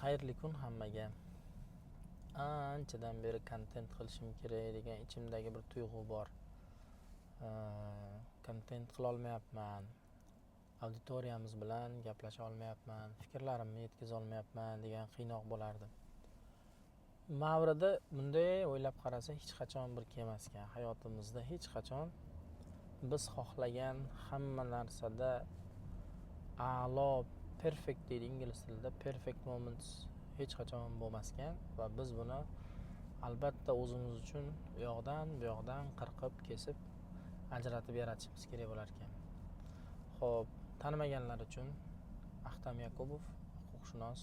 Xayrli kun hammaga. Anchadan beri kontent qilishim kerak degan ichimdagi bir tuyg'u bor. Kontent qilolmayapman, auditoriyamiz bilan gaplasha olmayapman, fikrlarimni yetkaza olmayapman degan qiynoq bo'lardi. Mavridi bunday o'ylab qarasa, hech qachon bir kelmas ekan. Hayotimizda hech qachon biz xohlagan hamma narsada a'lo, perfect deydi ingliz tilida, perfect moments hech qachon bo'lmas ekan va biz buni albatta o'zimiz uchun u yoqdan, bu yoqdan qirqib, kesib, ajratib yaratishimiz kerak bo'lar ekan. Ho'p, tanimaganlar uchun, Ahtam Yakubov, huquqshunos,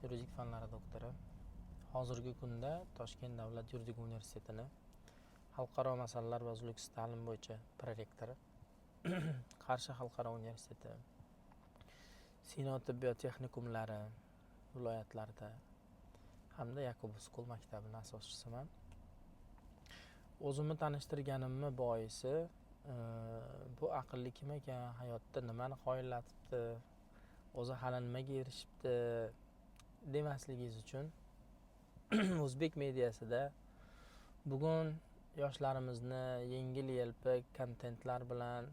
yuridik fanlari doktori. Hozirgi kunda Toshkent davlat yuridik universitetini xalqaro masalalar va uzluksiz ta'lim bo'yicha prorektori, Qarshi xalqaro universiteti, Sino tibbiyot texnikumlari viloyatlarda hamda Yakubov School maktabini asoschisiman. O'zimni tanishtirganimni boisi, bu aqlli kim ekan, hayotda nimani qoyillatibdi, o'zi hali nimaga erishibdi demasligingiz uchun, o'zbek mediasida bugun yoshlarimizni yengil yelpi kontentlar bilan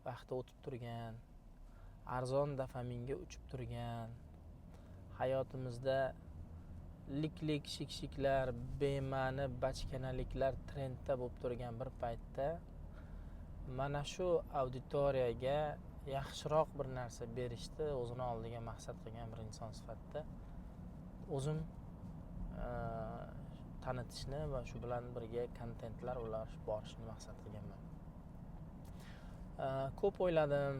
vaqti o'tib turgan, arzon dopaminga uchib turgan, hayotimizda lik lik shik shiklar, bema'ni bachkanaliklar trendda bo'lib turgan bir paytda mana shu auditoriyaga yaxshiroq bir narsa berishni o'zini oldiga maqsad qilgan bir inson sifatida o'zim tanitishni va shu bilan birga kontentlar ulashib borishni maqsad qilganman. Ko'p o'yladim,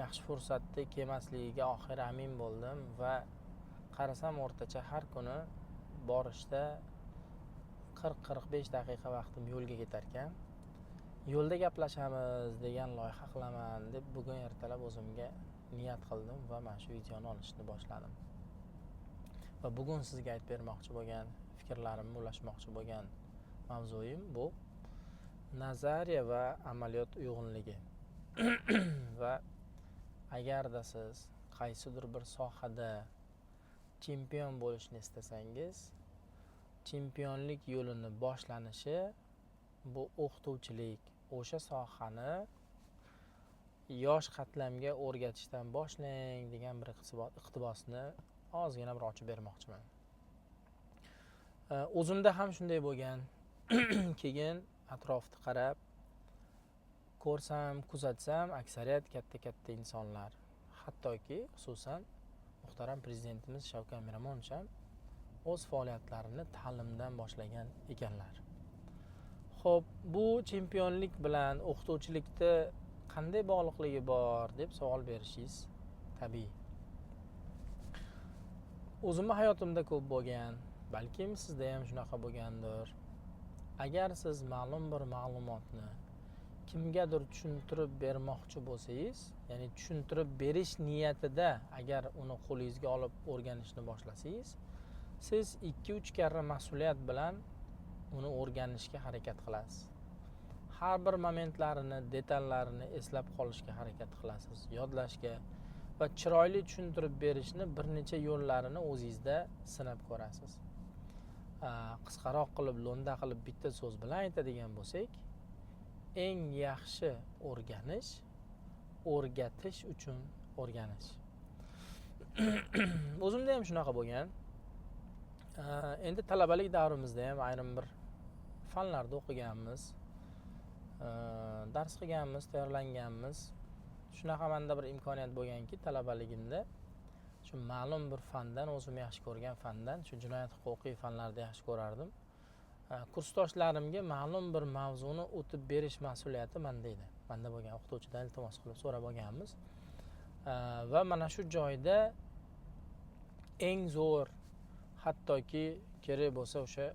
yaxshi fursatni kelmasligiga oxiri amin bo'ldim va qarasam, o'rtacha har kuni borishda 40-45 daqiqa vaqtim yo'lga ketarkan. Yo'lda gaplashamiz degan loyiha qilaman deb bugun ertalab o'zimga niyat qildim va mana shu videoni olishni boshladim. Va bugun sizga aytib bermoqchi bo'lgan fikrlarimni ulashmoqchi bo'lgan mavzuyim bu nazariya va amaliyot uyg'unligi. Va agarda siz qaysidir bir sohada chempion bo'lishni istasangiz, chempionlik yo'lini boshlanishi bu o'qituvchilik, o'sha sohani yosh qatlamga o'rgatishdan boshlang degan bir iqtibosni ozgina bir ochib bermoqchiman. O'zimda ham shunday bo'lgan. Keyin atrofni qarab ko'rsam, kuzatsam, aksariyat katta-katta insonlar, hattoki xususan muhtaram prezidentimiz Shavkat Miromonovich ham o'z faoliyatlarini ta'limdan boshlagan ekanlar. Xo'p, bu chempionlik bilan o'qituvchilikda qanday bog'liqligi bor deb savol berishingiz tabiiy. O'zimni hayotimda ko'p bo'lgan, balkim sizda ham shunaqa bo'lgandir. Agar siz ma'lum bir ma'lumotni kimgadir tushuntirib bermoqchi bo'lsangiz, ya'ni tushuntirib berish niyatida agar uni qo'lingizga olib o'rganishni boshlasangiz, siz 2-3 karra mas'uliyat bilan uni o'rganishga harakat qilasiz. Har bir momentlarini, detallarini eslab qolishga harakat qilasiz, yodlashga va chiroyli tushuntirib berishni bir necha yo'llarini o'zingizda sinab ko'rasiz. Qisqaroq qilib, lo'nda qilib bitta so'z bilan aytadigan bo'lsak, eng yaxshi o'rganish o'rgatish uchun o'rganish. O'zimda ham shunaqa bo'lgan. Endi talabalik davrimizda ham ayrim bir fanlarda o'qiganmiz, dars qilganmiz, tayyorlanganmiz. Shunaqa manda bir imkoniyat bo'lganki, talabaligimda shu ma'lum bir fandan, o'zim yaxshi ko'rgan fandan, shu jinoyat huquqiy fanlarni yaxshi ko'rardim. Kursdoshlarimga ma'lum bir mavzuni o'tib berish mas'uliyati manda edi. Manda bo'lgan, o'qituvchidan iltimos qilib so'rab olganmiz. Va mana shu joyda eng zo'r, hattoki kerak bo'lsa o'sha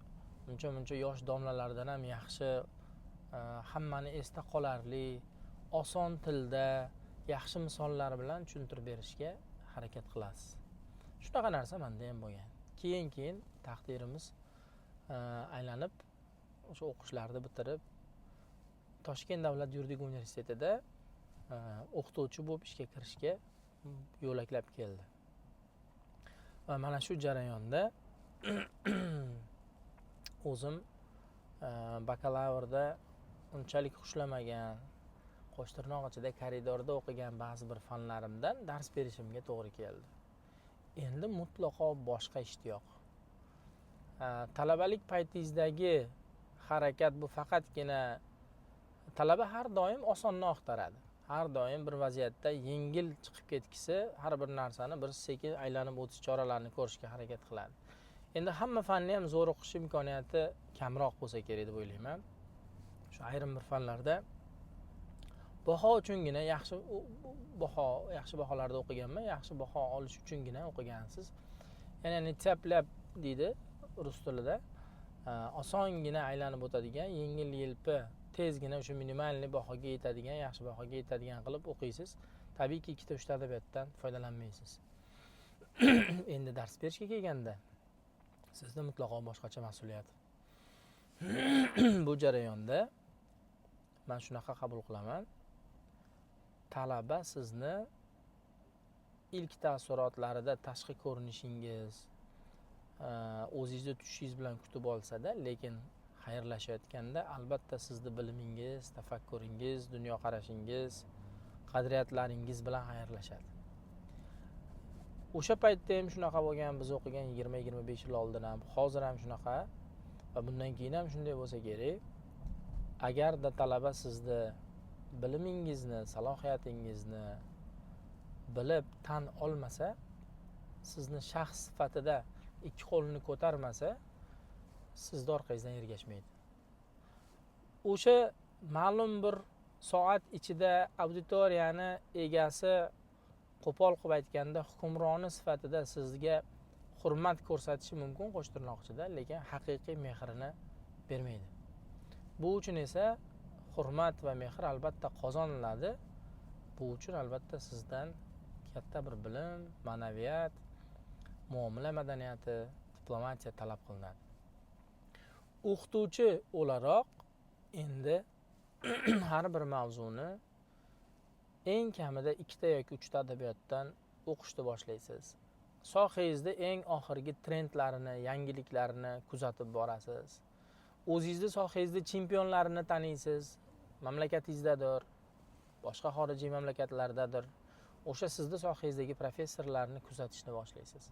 uncha muncha yosh domlalardan ham yaxshi, hammani esda qolarli, oson tilda, yaxshi misollar bilan tushuntirib berishga harakat qilasiz. Shunaqa narsa menda ham bo'lgan. Keyin taqdirimiz aylanib, o'sha o'qishlarni bitirib, Toshkent davlat yuridik universitetida o'qituvchi bo'lib ishga kirishga yo'laklab keldi. Va mana shu jarayonda o'zim bakalavrda unchalik xushlamagan, qo'shtirnoq ichida koridorda o'qigan ba'zi bir fanlarimdan dars berishimga to'g'ri keldi. Endi mutlaqo boshqa ishtiyoq. Talabalik paytingizdagi harakat bu faqatgina talaba har doim osonni axtaradi. Har doim bir vaziyatda yengil chiqib ketgisi, har bir narsani bir sekin aylanib o'tish choralarini ko'rishga harakat qiladi. Endi hamma fanni ham zo'r o'qish imkoniyati kamroq bo'lsa kerak deb o'ylayman. Shu ayrim bir fanlarda baho uchungina yaxshi baho, yaxshi baholarda o'qiganman, yaxshi baho olish uchungina o'qigansiz. Ya'ni тяп-ляп deydi rus tilida. Osongina aylanib o'tadigan, yengil yelpi, tezgina o'sha минимальный bahoga yetadigan, yaxshi bahoga yetadigan qilib o'qiysiz. Tabiiyki, ikkita uchta adabiyotdan foydalanmaysiz. Endi dars berishga kelganda sizda mutlaqo boshqacha mas'uliyat. Bu jarayonda man shunaqa qabul qilaman: talaba sizni ilk taassurotlarida tashqi ko'rinishingiz, o'zingizni tushishingiz bilan kutib olsada, lekin xayrlashayotganda albatta sizni bilimingiz, tafakkuringiz, dunyoqarashingiz, qadriyatlaringiz bilan xayrlashadi. O'sha paytda ham shunaqa bo'lgan, biz o'qigan 20-25 yil oldin ham, hozir ham shunaqa va bundan keyin ham shunday bo'lsa kerak. Agarda talaba sizni bilimingizni, salohiyatingizni bilib tan olmasa, sizni shaxs sifatida ikki qo'lini ko'tarmasa, sizni orqangizdan ergashmaydi. O'sha ma'lum bir soat ichida auditoriyani egasi, qo'pol qilib aytganda, hukmroni sifatida sizga hurmat ko'rsatishi mumkin qo'shtirnoq ichida, lekin haqiqiy mehrini bermaydi. Bu uchun esa hurmat va mehr albatta qozoniladi. Bu uchun albatta sizdan katta bir bilim, ma'naviyat, muomala madaniyati, diplomatiya talab qilinadi. O'qituvchi o'laroq endi har bir mavzuni eng kamida ikkita yoki uchta adabiyotdan o'qishni boshlaysiz. Sohangizda eng oxirgi trendlarini, yangiliklarni kuzatib borasiz. O'zingizni sohangizda chempionlarini taniysiz, mamlakatingizdadir, boshqa xorijiy mamlakatlardadir. O'sha sizni sohangizdagi professorlarni kuzatishni boshlaysiz.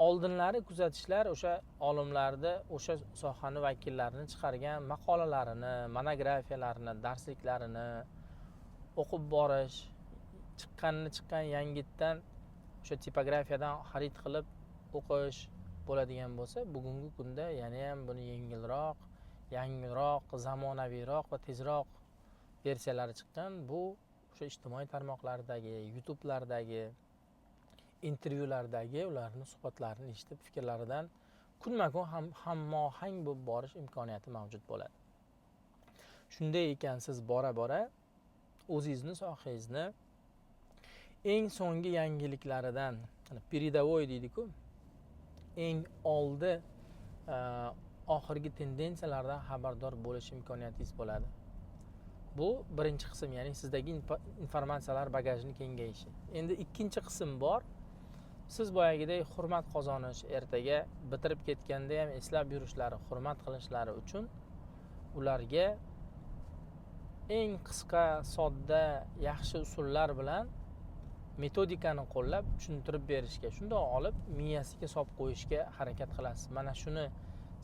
Oldinlari kuzatishlar o'sha olimlarni, o'sha sohani vakillarini chiqargan maqolalarini, monografiyalarini, darsliklarini o'qib borish, chiqqanini chiqqan yangitdan o'sha tipografiyadan xarid qilib o'qish bo'ladigan bo'lsa, bugungi kunda yana ham buni yengilroq, yangiroq, zamonaviyroq va tezroq versiyalari chiqqan. Bu o'sha ijtimoiy tarmoqlardagi, YouTube'lardagi, intervyulardagi ularni suhbatlarini eshitib, fikrlaridan kunma kun ham hammohang bo'lib borish imkoniyati mavjud bo'ladi. Shunday ekan, siz bora bora o'zingizni sohangizni eng so'nggi yangiliklaridan, передовой deydiku, eng oldi, oxirgi tendensiyalardan xabardor bo'lish imkoniyatingiz bo'ladi. Bu birinchi qism, ya'ni sizdagi informatsiyalar bagajini kengayishi. Endi ikkinchi qism bor. Siz boyagidek hurmat qozonish, ertaga bitirib ketganda ham eslab yurishlari, hurmat qilishlari uchun ularga eng qisqa, sodda, yaxshi usullar bilan metodikani qo'llab tushuntirib berishga, shundoq olib miyasiga solib qo'yishga harakat qilasiz. Mana shuni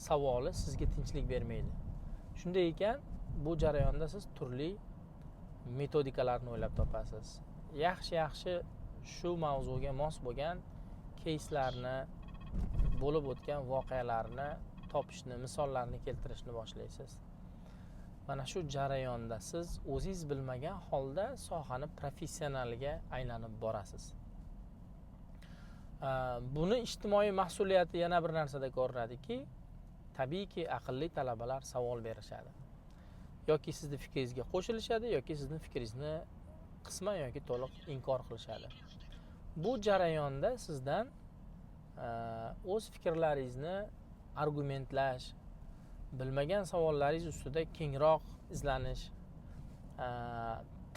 savoli sizga tinchlik bermaydi. Shunday ekan, bu jarayonda siz turli metodikalarni o'ylab topasiz. Yaxshi yaxshi shu mavzuga mos bo'lgan keyslarni, bo'lib o'tgan voqealarni topishni, misollarni keltirishni boshlaysiz. Mana shu jarayonda siz o'zingiz bilmagan holda sohani professionaliga aylanib borasiz. Buni ijtimoiy mas'uliyati yana bir narsada ko'rinadiki, tabiiyki, aqlli talabalar savol berishadi yoki sizni fikringizga qo'shilishadi, yoki sizni fikringizni qisman yoki to'liq inkor qilishadi. Bu jarayonda sizdan o'z fikrlaringizni argumentlash, bilmagan savollaringiz ustida kengroq izlanish,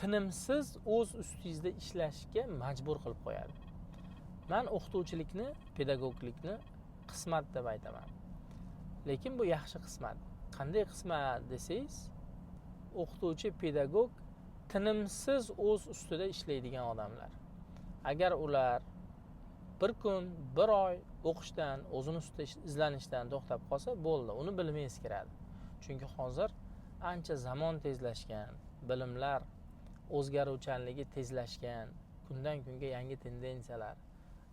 tinimsiz o'z ustingizda ishlashga majbur qilib qo'yadi. Man o'qituvchilikni, pedagoglikni qismat deb aytaman. Lekin bu yaxshi qismat. Qanday qismat desangiz, o'qituvchi, pedagog tinimsiz o'z ustida ishlaydigan odamlar. Agar ular bir kun, bir oy o'qishdan, o'zini ustida izlanishdan to'xtab qolsa, bo'ldi, uni bilimi eskiradi. Chunki hozir ancha zamon tezlashgan, bilimlar o'zgaruvchanligi tezlashgan, kundan kunga yangi tendensiyalar,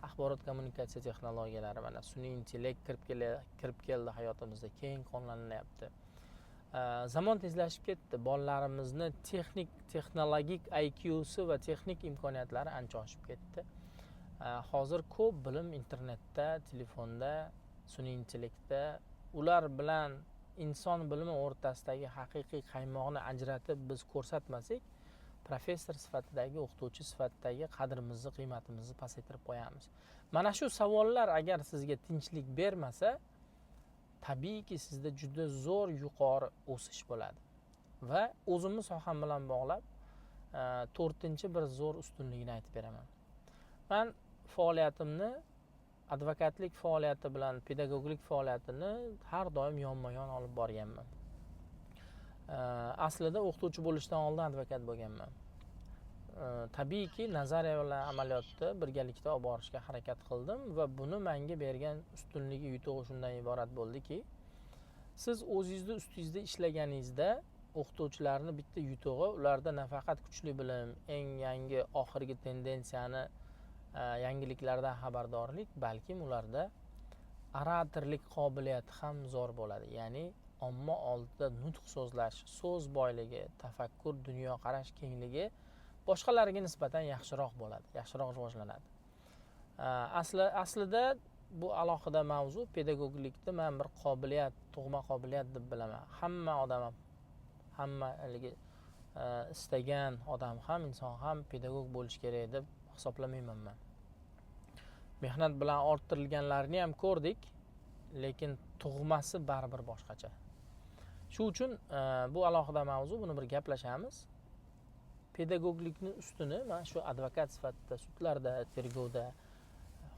axborot kommunikatsiya texnologiyalari, mana sun'iy intellekt kirib keldi hayotimizda, keng qo'llanilyapti. Zamon tezlashib ketdi. Bolalarimizni texnik, texnologik IQsi va texnik imkoniyatlari ancha oshib ketdi. Hozir ko'p bilim internetda, telefonda, sun'iy intellektda. Ular bilan inson bilimi o'rtasidagi haqiqiy qaymoqni ajratib biz ko'rsatmasak, professor sifatidagi, o'qituvchi sifatidagi qadrimizni, qiymatimizni pasaytirib qo'yamiz. Mana shu savollar agar sizga tinchlik bermasa, tabiiyki sizda juda zo'r yuqori o'sish bo'ladi. Va o'zimni soham bilan bog'lab, to'rtinchi bir zo'r ustunligini aytib beraman. Man faoliyatimni advokatlik faoliyati bilan pedagoglik faoliyatini har doim yonma-yon olib borganman. Aslida o'qituvchi bo'lishdan oldin advokat bo'lganman. Tabiiyki nazariya bilan amaliyotni birgalikda olib borishga harakat qildim va buni menga bergan ustunligi, yutug'i shundan iborat bo'ldiki, siz o'zingizni ustingizda ishlaganingizda o'qituvchilarni bitta yutug'i ularda nafaqat kuchli bilim, eng yangi oxirgi tendensiyani, yangiliklardan xabardorlik, balkim ularda oratorlik qobiliyati ham zo'r bo'ladi. Ya'ni omma oldida nutq so'zlash, so'z boyligi, tafakkur, dunyoqarash kengligi boshqalarga nisbatan yaxshiroq bo'ladi, yaxshiroq rivojlanadi. Aslida bu alohida mavzu. Pedagoglikda man bir qobiliyat, tug'ma qobiliyat deb bilaman. Hamma odam ham, hamma haligi istagan odam ham, inson ham pedagog bo'lishi kerak deb hisoblamayman man. Mehnat bilan orttirilganlarni ham ko'rdik, lekin tug'masi baribir boshqacha. Shu uchun bu alohida mavzu, buni bir gaplashamiz. Pedagoglikni ustuni man shu advokat sifatida sudlarda, tergovda,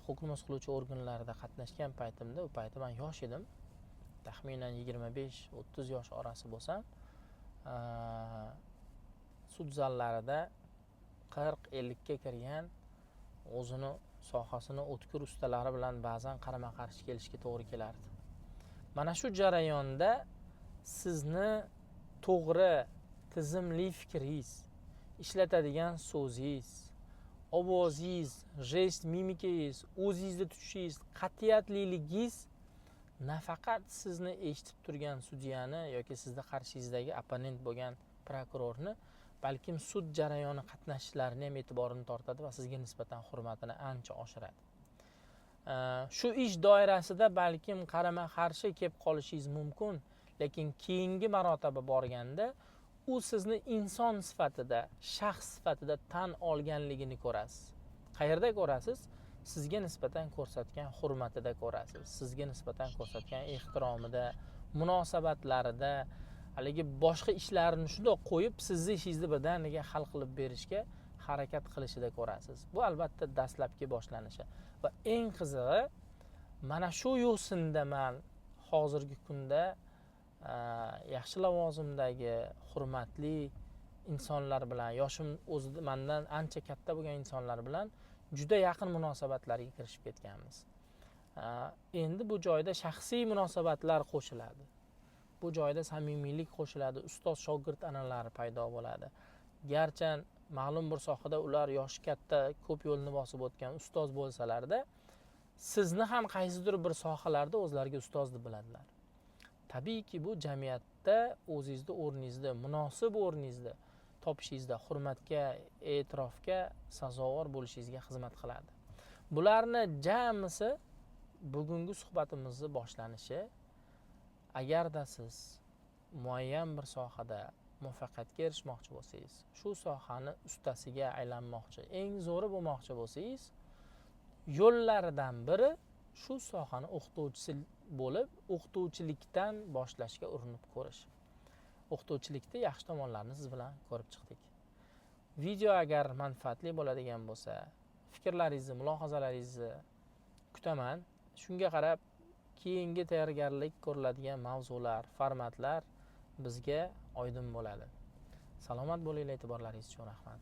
huquq himoya qiluvchi organlarda qatnashgan paytimda, u payti man yosh edim, taxminan 25-30 yosh orasi bo'lsam, sud zallarida 40-50ga kirgan o'zini sohasini o'tkir ustalari bilan ba'zan qarama-qarshi kelishga to'g'ri kelardi. Mana shu jarayonda sizni to'g'ri, tizimli fikringiz, ishlatadigan so'zingiz, ovozingiz, jest, mimikangiz, o'zingizni tutishingiz, qat'iyatliligingiz nafaqat sizni eshitib turgan sudyani yoki sizni qarshingizdagi opponent bo'lgan prokurorni, balkim sud jarayoni qatnashchilarini ham e'tiborini tortadi va sizga nisbatan hurmatini ancha oshiradi. Shu ish doirasida balkim qarama-qarshi kelib qolishingiz mumkin, lekin keyingi marotaba borganda u sizni inson sifatida, shaxs sifatida tan olganligini ko'rasiz. Qayerda ko'rasiz? Sizga nisbatan ko'rsatgan hurmatida ko'rasiz, sizga nisbatan ko'rsatgan ehtiromida, munosabatlarida, haligi boshqa ishlarini shundoq qo'yib, sizni ishingizni birdaniga hal qilib berishga harakat qilishida ko'rasiz. Bu albatta dastlabki boshlanishi. Va eng qizig'i, mana shu yo'sinda man hozirgi kunda yaxshi lavozimdagi hurmatli insonlar bilan, yoshim o'zi mandan ancha katta bo'lgan insonlar bilan juda yaqin munosabatlarga kirishib ketganmiz. Endi bu joyda shaxsiy munosabatlar qo'shiladi. Bu joyda samimiylik qo'shiladi, ustoz shogird an'analari paydo bo'ladi. Garchi ma'lum bir sohada ular yoshi katta, ko'p yo'lni bosib o'tgan ustoz bo'lsalarda, sizni ham qaysidir bir sohalarda o'zlariga ustoz deb biladilar. Tabiiyki bu jamiyatda o'zingizni o'rningizni, munosib o'rningizni topishingizda, hurmatga, e'tirofga sazovor bo'lishingizga xizmat qiladi. Bularni jamisi bugungi suhbatimizni boshlanishi. Agarda siz muayyan bir sohada muvaffaqiyatga erishmoqchi bo'lsangiz, shu sohani ustasiga aylanmoqchi, eng zo'ri bo'lmoqchi bo'lsangiz, yo'llaridan biri shu sohani o'qituvchisi bo'lib, o'qituvchilikdan boshlashga urinib ko'rish. O'qituvchilikda yaxshi tomonlarini siz bilan ko'rib chiqdik. Video agar manfaatli bo'ladigan bo'lsa, Fikrlaringizni, mulohazalaringizni kutaman. Shunga qarab keyingi tayyorgarlik ko'riladigan mavzular, formatlar bizga oydin bo'ladi. Salomat bo'linglar, e'tiborlaringiz uchun rahmat.